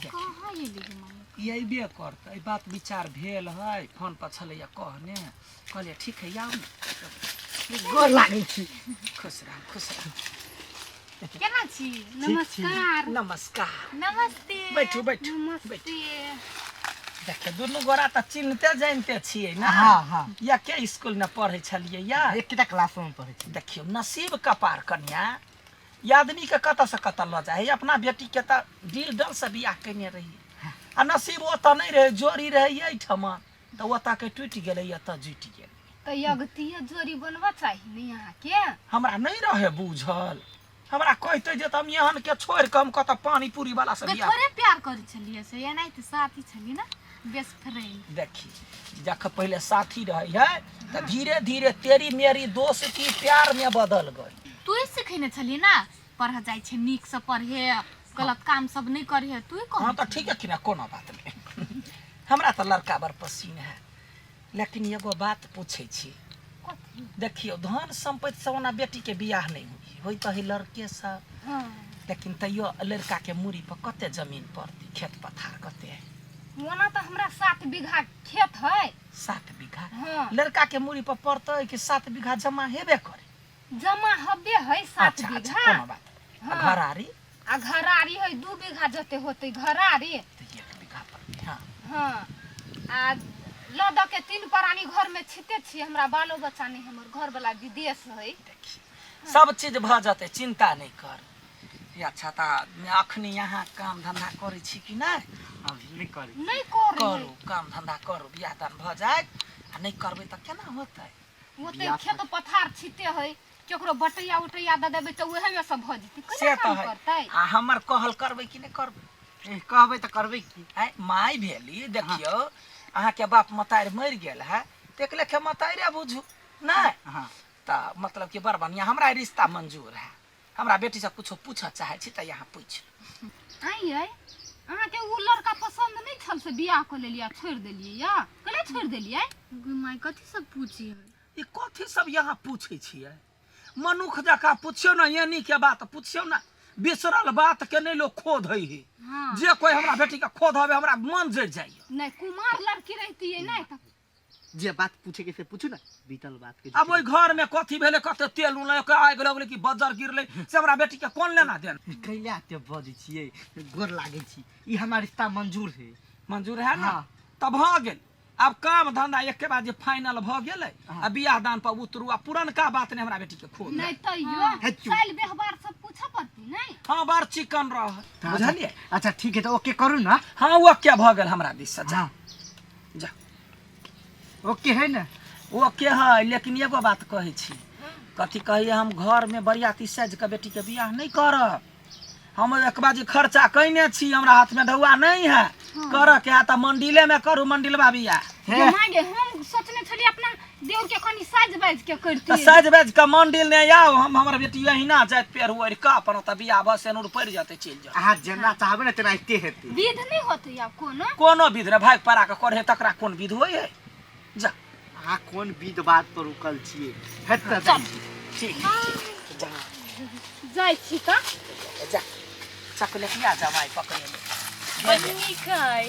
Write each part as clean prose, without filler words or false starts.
कहाँ एली गे मामी? ई अयबे करतै, बात विचार भेल है, फोन पर छलैया कहने, कहलियै ठीक है आउ ने। गोर लागै छी। खुश रह, खुश रह। केना छी? नमस्कार। नमस्कार। नमस्ते। बैठू, बैठू। नमस्ते। देखियौ, दुनू गोरा तऽ चिन्हते जानिते छियै ने? हाँ हाँ। या के स्कूल में पढ़ै छलियै या? एकटा क्लास में पढ़ै छी। देखियौ, नसीब कपार कन्या, ई आदमी के कतऽ से कतऽ लऽ जाइ है। अपना बेटी के तऽ डील डल से बियाह केने रहियै, आ नसीब ओतऽ नहि रहै, जोड़ी रहै एहिठमा, तऽ ओतऽ के टूटि गेलै, एतऽ जुटि गेलै। तऽ यगतीय जोड़ी बनबा चाही ने अहाँके? हमरा नहि रहै बूझल, हमरा कहिते जे तऽ हम एहन के छोड़ि कऽ हम कतऽ पानी पूरी वाला से गे बियाह थोड़े प्यार करै छलियै से, एनाहिते साथी छलियै ने, बेस्ट फ्रेंड। देखी, जख पहिले साथी रहै है तऽ धीरे धीरे तेरी मेरी दोस्ती प्यार में बदल गई। तू ही सिखेने छलियै ने, पढ़ जाइ छै नीकसँ पढ़े, गलत काम सब नहि करे, तू ही कह। हाँ तऽ ठीक है कि ना, कोनो बात नहि। हमरा तऽ लड़का बड़ पसीन है, लेकिन एगो बात पूछै छी। कथी? देखियौ, धन सम्पत्ति से ओना बेटीके बियाह नहि होइ, होइ तऽ है लड़के सब। हाँ। लेकिन तैयो लड़काके मूड़ी पर कते जमीन पड़तै, खेत पथार कते है? ओना तऽ हमरा 7 बीघा खेत है। 7 बीघा? हाँ। लड़का के मूड़ी पर पड़तै कि 7 बीघा जमा हेबे करे? जमा हबे है 7 अच्छा, अच्छा, बीघा। कोनो बात नहि। आ हाँ। घरारी? आ घरारी है 2 बीघा जते होतै घरारी। तऽ 1 बीघा पड़तै। हाँ। हाँ, आ लऽ दऽ के 3 प्राणी घर में छिते छियै, हमरा बालो बच्चा नहि, हमर घर वाला विदेश है। देखी, सब चीज भऽ जेतै, चिंता नहि कर। अच्छा, तऽ अखनी यहाँ काम धंधा करै छी कि नहि? अभी नहि करै। नहि करै। करू, काम धंधा करू, बियाह दान भऽ जायत। आ नहि करबै तऽ केना होतै? ओते खेत पथार छिते है, केकरो बटैया उटैया दऽ देबै तऽ उएह में सब भऽ जेतै। से केना तऽ काम है। करतै? आ हमर कहल करबै कि नहि करबै? ए, कहबै तऽ करबै की? आँय, माय भेली। देखियौ, अहाँके बाप मतारि मरि गेल है, तऽ एक लेखे मतारे बुझू नहि? हाँ। तऽ मतलब कि बड़ बढ़िआँ, हमरा रिश्ता मंजूर है। हमरा बेटीसँ कुछो पूछऽ चाहै छी तऽ यहाँ पूछि। आँय यै, अहाँके ओ लड़का पसन्द नहि छल से बियाह कऽ लेलियै आ छोड़ि देलियै? या कले छोड़ि देलियै? गै माय, कथी सब पूछी है? ई कथी सब यहाँ पूछै छियै? मनुख जकाँ पुछियौ ने, एनी के बात पुछियौ ने। बिसरल बात के नहि लोक खोधै है। हाँ। जे कोइ हमरा बेटी के खोधबै, हमरा मन जरि जाइए। नहि, कुमार लड़की रहितियै नहि तऽ जे बात पूछे के से पूछू ना, बीतल बात के। आब ओहि घर में कथी भेलै, कते तेल उल के आगि लगलै कि बज्जर गिरलै, से हमरा बेटी के कोन लेना देना? कैला एते बजै छियै? गोर लागै छी, ई हमर रिश्ता मंजूर है। मंजूर है ना? हाँ। तब भऽ गेल। आब काम धंधा एके बार जे फाइनल भऽ गेलै, आ बियाह दान पर उतरू, आ पुरनका बात नहि हमरा बेटी के खोल। नहि तैयो हे चुप। चालि व्यवहार सब पूछऽ पड़तै नहि? हाँ, बड़ चिकन रह, बुझलियै? अच्छा ठीक है, तऽ ओके करू ना। हाँ, ओके भऽ गेल हमरा दिस से। जा। हाँ। जा। ओके है ना? ओके है, लेकिन एगो बात कहै छी, कथी कहिए, हम घरमे बरियाती साजि कऽ बेटीके बियाह नहि करब। हम एक बाजी खर्चा कयने छी, हमरा हाथमे ढौआ नहि है। करऽ के है तऽ मंडिलेमे करू, मंडिलबा बियाह। गे माय गे, हम सोचने छलियै अपना देउर के कनि साजि बाजि के तऽ करतियै। साजि बाजि कऽ मंडिल नहि आउ, हम हमर बेटी अहिना जाइत पेड़ ओढ़ि कऽ अपन ओतऽ बियाह भऽ सेनुर पड़ि जेतै, चलि जाउ। अहाँ जेना चाहबै ने तेनाहिते हेतै। विध नहि होतै आब कोनो? कोनो विध नहि, भागि पड़ा कऽ करे तकरा कोन विध होइ है? जा। अहाँ कोन विध बात पर रुकल छियै? हेतै तऽ जाइ छी। ठीक, जा। जाइ छी तऽ। जा, चॉकलेटिया जमाइ पकड़े। बड़ नीक है।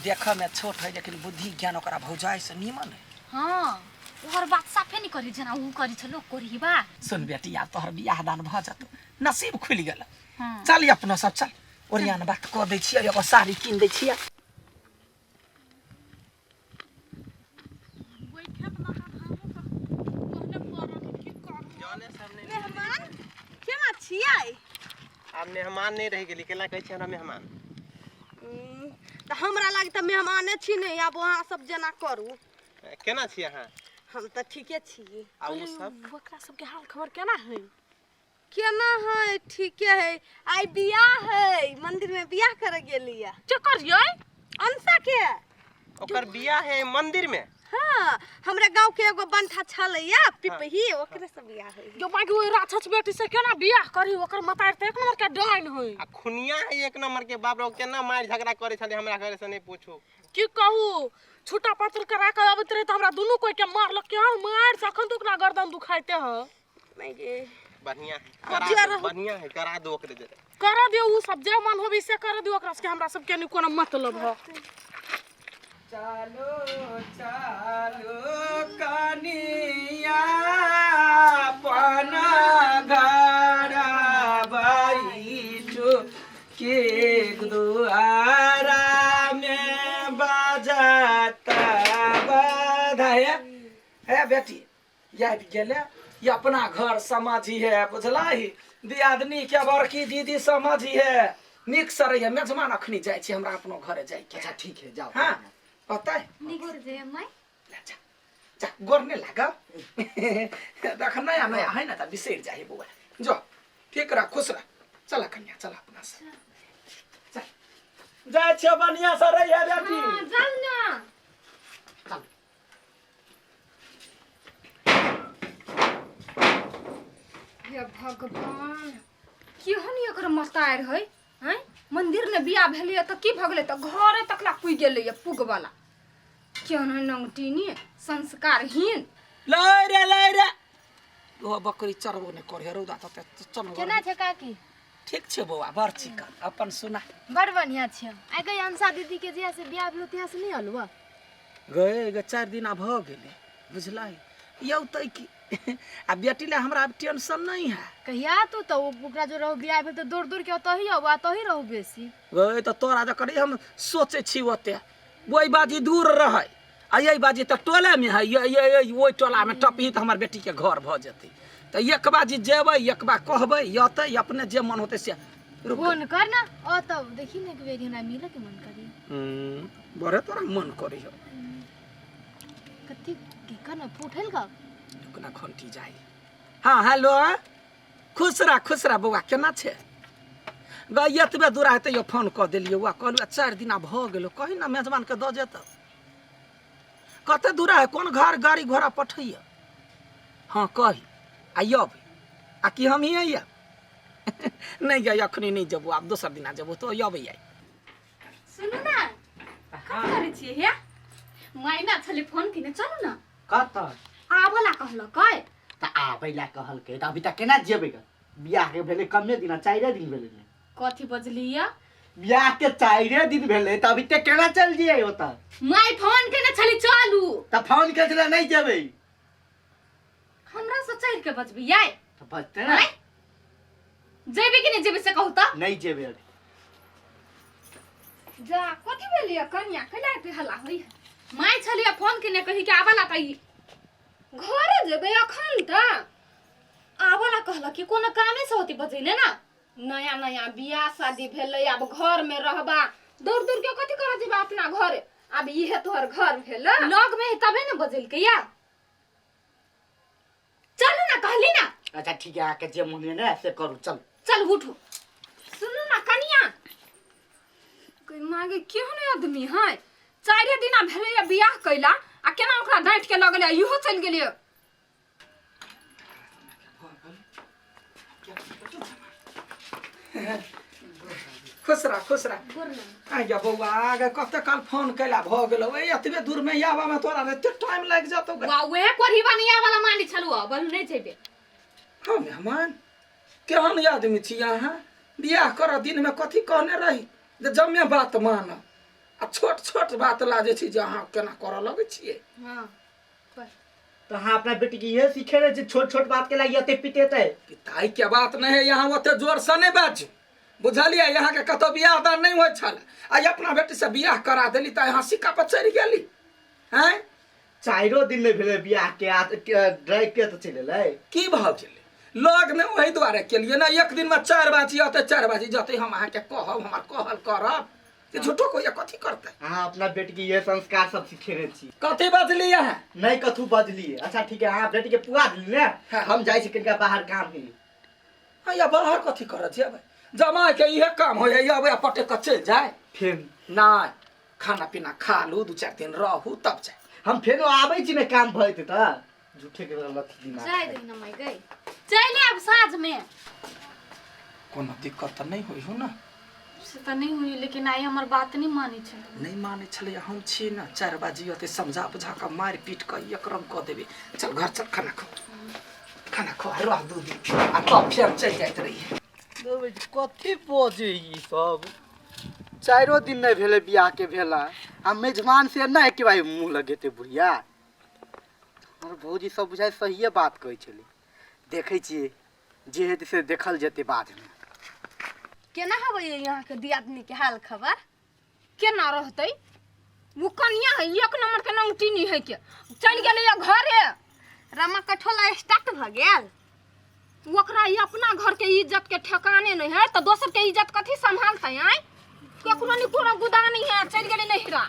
देखऽ में छोट है, लेकिन बुद्धि ज्ञान ओकरा भौजाइ से नीमन है। हाँ, ओहर बात साफे नहीं करी, जेना ऊ करी छलो करी बा। सुन बेटी, आब तोहर बियाह दान भऽ जेतौ, नसीब खुलि गेल। हाँ। चल, अपनो सब चल, ओरियान बात कऽ दै छियै, एगो साड़ी कीन दै छियै। मेहमान, केना छियै? आब मेहमान नहि रहि गेली, केला कहै छी हमरा मेहमान? तऽ हमरा लाग तऽ मेहमाने छी ने, आब अहाँ सब जेना करू। केना छी अहाँ? हम तऽ ठीके छी। आ ओ सब ओकरा सबके हाल खबर केना है? केना है, ठीके है। आइ बियाह है, मंदिर में बियाह करे गेलियै। के करियै? अंशा के। ओकर बियाह है मंदिर में? हाँ, हमरा गांव के एगो बंठा छलैया पिपही, ओकरे से बियाह है। जो बाकी ओहि राक्षस बेटी से केना बियाह करी? ओकर मतार तऽ एक नंबर के डाइन है। आ खुनिया है एक नंबर के, बाप रे, केना मारि झगड़ा करे छलै हमरा घरे से, नहि पूछू। की कहू, छुटा पत्र करा के अबैत रहे तऽ हमरा दुनू कोई के मारलक, केहन मारि से अखन तक ना गर्दन दुखाइते है। माय गे। बढ़िया है करा जिया दो, रहू। बढ़िया है करा दो ओकरे जरे। कर दियो उ सब जे मन होबी से कर दियो, ओकरा सबके हमरा सबके नहीं कोनो मतलब है। चालो चालो कनिया अपना घर बैठो के दुआरा में बजाता बधाई। हे बेटी आबि गेलै ई अपना घर समझी है, बुझलही? दियादनी के बड़की दीदी समझी है, नीक से रहिए। मेजमान अखनी जाइ छी, हमरा अपनो घरे जाइके। अच्छा ठीक है, जाओ। हाँ पता है। नीक से जइहे माय। जा जा, गोर नहि लागब। देख नया नया है ना तऽ बिसरि जाइ बौआ। जो ठीक रह, खुश रह। चल कन्या, चल अपना से चल। जाइ छियौ, बढ़िआँ से रहिए बेटी। हाँ जाउ ना। हे भगवान, केहन एकर मतारि है? हैं मंदिर ने बियाह भेलैए तऽ की भऽ गेलै? तऽ घरे तकला पुगि गेलैए पुगवला। केहन है नंगटीनी संस्कारहीन। लै रे लै रे, ओ बकरी चरबो नहि करे रौदा तऽ चल। केना छै काकी? ठीक छै बौआ, बड़ चिकन। अपन सुना। बड़ बढ़िया छै। आइ गई अंशा दीदी के जहिया से बियाह भेल तहिया से नहि अलुआ गए गे, 4 दिन भऽ गेलै, बुझलही? यौ तऽ की आ बेटी लए हमरा आब टेंशन नहीं है। कहिया तू तऽ ओकरा जो रहू बियाह भेल तऽ दौड़ दौड़ के ओतही आबू आ तही रहू बेसी। गए तऽ तोरा जकर हम सोचै छी ओते ओहि बाजी दूर रहै आ एहि बाजी तऽ टोलेमे है, ये ये ये ओहि टोलामे टपही तऽ हमर बेटीके घर भऽ जेतै। तऽ एक बाजी जेबै, एक बार कहबै, अतै अपने जे मन होतै से। रुक। फोन कर ना ओ तब देखी ने एक बेरी हमरा मिले के मन करी। बड़े तोरा मन करी हो। कथी की कर ना फूटल का रुकना, घंटी जाइ। हाँ हेलो, खुश रह खुश रह बौआ, केना छै? गै एतबे दूर हेतै यौ फोन कऽ देलियै। बौआ कहलहुँ 4 दिना भऽ गेलो, कही ने मेजबानके दऽ जेतौ। कते दूर है, कोन घर गाड़ी घोड़ा पठैया? हाँ कही आ अबै आ कि हम ही आइए? नहि गै अखनी नहि जेबो, आब दोसर दिना जेबो तो अबै आइ। सुनू ना, कथी करै छियै? हे मायना छलै फोन केने, चलू ना। कतऽ? आबऽ ला कहलकै। तऽ आबै ला कहलकै तऽ अभी तक केना जेबै ग? बियाह के भेलै कमे दिन, 4 दिन भेलै ने। कथी बजलियै? बियाह के 4 दिन भेलै तऽ अभी तक केना चल जियै ओतऽ? My phone केने छली, चलू। तऽ फोन के छलै नहि जेबै। हमरा से चढ़ि के बजबियै? तऽ बजतै ने। आँय? जेबै कि नहि जेबै से कहू तऽ। नहि जेबै अभी। जा कथी भेलियै कनिया, कैला एते हल्ला होइ? My छलियै फोन केने कही के आबऽ ला, तऽ ई घरे जेबै अखन? तऽ आबऽ ला कहलक कि कोनो कामे से होती बजैले ना। नया नया बियाह शादी भेलै, आब घर में रहबा, दौड़ दौड़ के कथी करऽ जेबा अपना घरे? आब इहे तोहर घर भेल? लग में है तबे ने बजलकै या। चलू ना कहली ना। अच्छा ठीक है, अहाँके जे मन है ने से करू, चल चल उठू। सुनू ना कनिया, कोई मागे केहन आदमी है? 4 दिना भेलैया बियाह कैला आ केना ओकरा डाँटि के लगलै, इहो चलि गेलियै। खुश रह खुश रह। आ बौआ गे, कते काल फोन कैला भऽ गेलौ? ए एतबे दूर में आबऽ में तोरा एते टाइम लागि जेतौ गे। वाह, उहे कोढ़ी बनिया वाला मानी छलु, बलु नहि जेबे। हँ मेहमान, केहन आदमी छी अहाँ? बियाह करऽ दिनमे कथी कहने रही? जे जमे बात मानब। आ छोट छोट बात ला जे छी जे अहाँ केना करऽ लगै छियै। हाँ तऽ अहाँ अपना बेटी के इहे सिखेने छी, छोट छोट बात के लागि एते पिटेतै? पिताई के बात नहि है, यहाँ ओते जोर से नहि बाजू, बुझलियै? यहाँ के कतौ बियाह दान नहि होइ छल, आ अपना बेटी से बियाह करा देली तऽ यहाँ सिक्का पर चढ़ि गेली हैं। 4 दिन नहि भेलै बियाह के, आ ड्राइव के तऽ चलि एलै। की भऽ गेलै? लग में ओहि दुआरे केलियै ने, एक दिन में 4 बाजी अतै 4 बाजी जतै। हम अहाँके कहब, हमर कहल करब कि झूठो को कथी करतै? अहाँ अपना बेटी के इहे संस्कार सब सिखेने छी। कथी बजली अहाँ? नहि कथू बजलियै। अच्छा ठीक है, अहाँ बेटी के पुआ देली ने, हम जाइ छी कनिका बाहर काम है। हाँ या बाहर कथी करऽ जेबै? जमाय के इहे काम होइए, अबै आ पटक कऽ चलि जाय। फेर नहि, खाना पीना खा लू, 2-4 दिन रहू तब जाय। हम फेरो आबै छी ने, काम भऽ जेतै तऽ झूठे के लथी दिमाग। जाय दही ना माय गई। चलि आब साँझ में। कोनो दिक्कत तऽ नहि होइ हो ने? से तऽ नहि हुई, लेकिन आइ हमर बात नहि मानै छै। नहि मानै छलै, हम छी ने, 4 बाजी अतै समझा बुझा कऽ मारि पीट कऽ एक रंग कऽ देबै। चल घर चल, खाना खा। खाना खुआ रह 2 दिन आ तब फेर चलि जाइत रहियै। कथी बजे ई सब? 4 दिन नहि भेलै बियाहके भेला आ मेजबान से नहि एके बार मुँह लगेतै बुढ़िया। हमर भौजी सब बुझाइ सहिए बात कहै छलै। देखै छियै, जे हेतै से देखल जेतै बादमे। केना हबै यहाँ के दियादनी के हाल खबर? केना रहतै? ओ कनिया है एक नंबर के नंगटीनी है के चलि गेलै या घरे। रमा कठोला स्टार्ट भऽ गेल। ओकरा ई अपना घर के इज्जत के ठेकाने नहीं है तऽ दोसर के इज्जत कथी संभालतै? आय, केकरो नहीं कोनो गुदानी है। चलि गेलै नहिरा।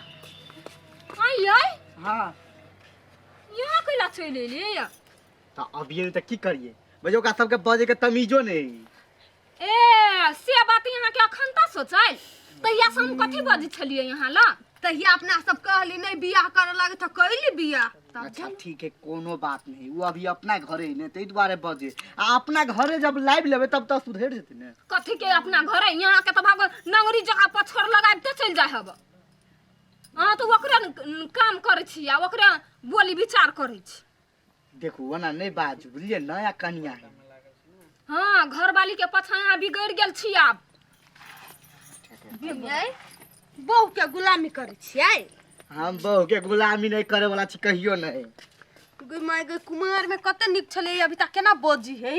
आय आय। हाँ। यहाँ कैला चलि एलियै? तऽ अभिये तऽ की करियै बजे? ओकरा सबके बजैके तमीजो नहि। ए, से बात यहाँ के अखन तक सोचल? तहिया से हम कथी बजै छलियै यहाँ ला? तहिया अपना सब कहली नहीं बियाह करे लागे तऽ कैली बियाह तब। अच्छा, ठीक है, कोनो बात नहीं। वो अभी अपना घरे ही ने, ताहि दुआरे बजे। आ अपना घरे जब लाबि लेबै तब तऽ सुधरि जेतै ने। कथी के अपना घरे? यहाँ के तऽ भाग नंगरी जगह पछोर लगाबिते चलि जाइ हब। अहाँ तऽ ओकरे न काम करै छी आ ओकरे बोली विचार करै छी। देखू, ओना नहि बाजू, बुझलियै? नया कनिया है। हाँ, घरवाली के पाछा अहाँ बिगड़ि गेल छी आब। यै, बहू के गुलामी करै छियै? हम बहू के गुलामी नहि करे वाला छी, कहियो नहि। गै माय गै, कुमार में कते नीक छलै, अभी तक केना बजी है?